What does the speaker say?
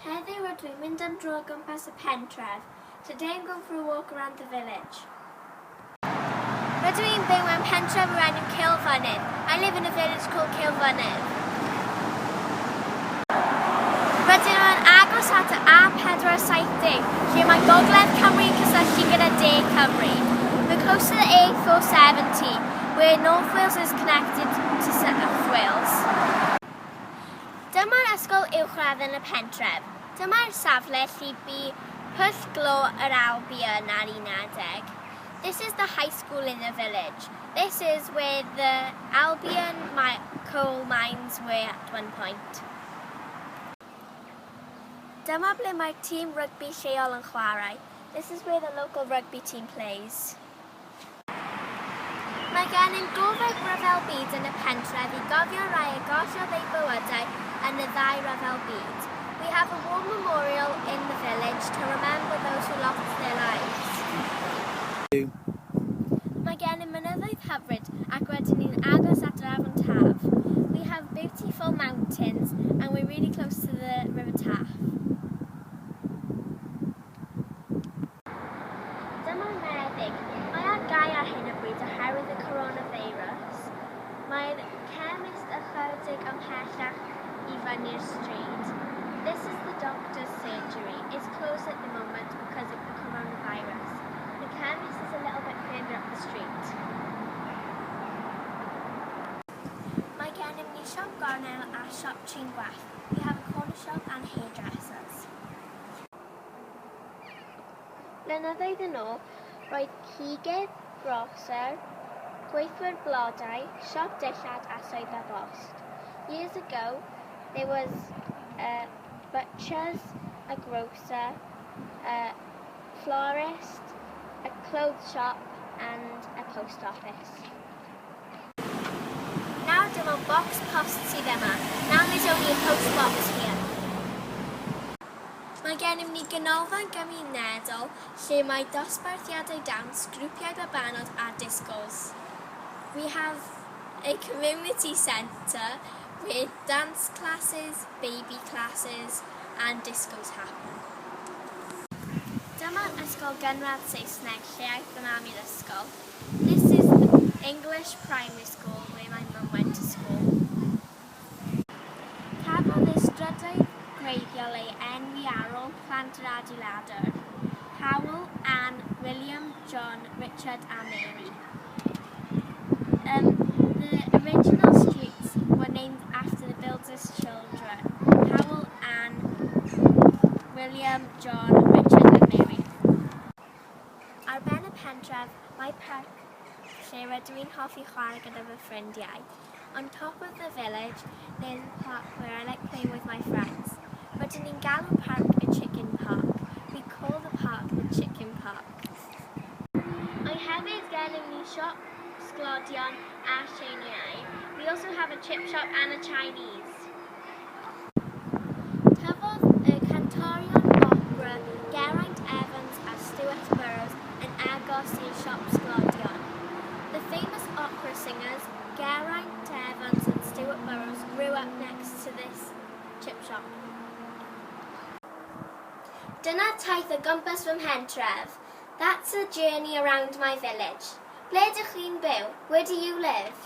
Heddiw rydw i'n mynd am dro o gwmpas y pentref. Today I'm going for a walk around the village. Rydw i'n byw mewn pentref o'r enw Cilfynydd. I live in a village called Cilfynydd. Rydym yn agos at y A470, lle mae Gogledd Cymru yn cysylltu gyda De Cymru. We're close to the A470, where North Wales is connected to South Wales. Dyma'r ysgol uwchradd yn y pentref. Dyma'r safle lle bu pwll glo yr Albion ar un adeg. This is the high school in the village. This is where the Albion coal mines were at one point. Dyma ble mae'r tîm rygbi lleol yn chwarae. This is where the local rugby team plays. Mae gennym gofeb Rhyfel Byd yn y pentref i gofio rai a gollodd eu bywydau yn y ddau ryfel byd. We have a war memorial in the village to remember those who lost their lives. Mae gennym mynyddoedd hyfryd ac rydyn ni'n agos at yr afon Taf. We have beautiful mountains and we're really close to the River Taff. Dyma'r meddyg. Mae ar gau ar hyn o bryd oherwydd y coronafeirws. Mae'r chemist ychydig ymhellach i fyny'r stryd. This is the doctor's surgery. It's closed at the moment because of the coronavirus. The chemist is a little bit further up the street. Mae gennym ni siop gornel a siop trin gwallt. We have a corner shop and hairdressers. Blynyddoedd yn ôl, roedd cigydd, grocer, gweithwyr blodau, siop dillad a swyddfa bost. Years ago, there was a butcher's, a grocer, a florist, a clothes shop and a post office. Nawr dim ond bocs post sydd yma. Now there's only a post box here. Mae gennym ni ganolfan gymunedol lle mae dosbarthiadau dawns, grwpiau babanod a disgos. We have a community centre where dance classes, baby classes and discos happen. Dyma'r ysgol gynradd Saesneg lle aeth fy mam i'r ysgol. This is the English primary school where my mum went to school. Cafodd ei strydoedd gwreiddiol ei enwi ar ôl plant yr adeiladwr, Howell, Anne, William, John, Richard a Mary. The original streets were named after the builder's children, Howell, Anne, William, John, Richard and Mary. Ar ben y pentref, mae parc lle rydw i'n hoffi chwarae gyda fy ffrindiau. On top of the village, there's a park where I like playing with my friends. Rydyn ni'n galw parc y Chicken Park. We call the park the Chicken Park. Mae hefyd gennym ni siop sglodion a Tsieineaidd. We also have a chip shop and a Chinese. Tyfodd y cantorion opera Geraint Evans a Stuart Burrows yn agos i'r siop sglodion. The famous opera singers Geraint Evans and Stuart Burrows grew up next to this chip shop. Dyna taith o gwmpas fy mhentref. That's a journey around my village. Ble ydych chi'n byw? Where do you live?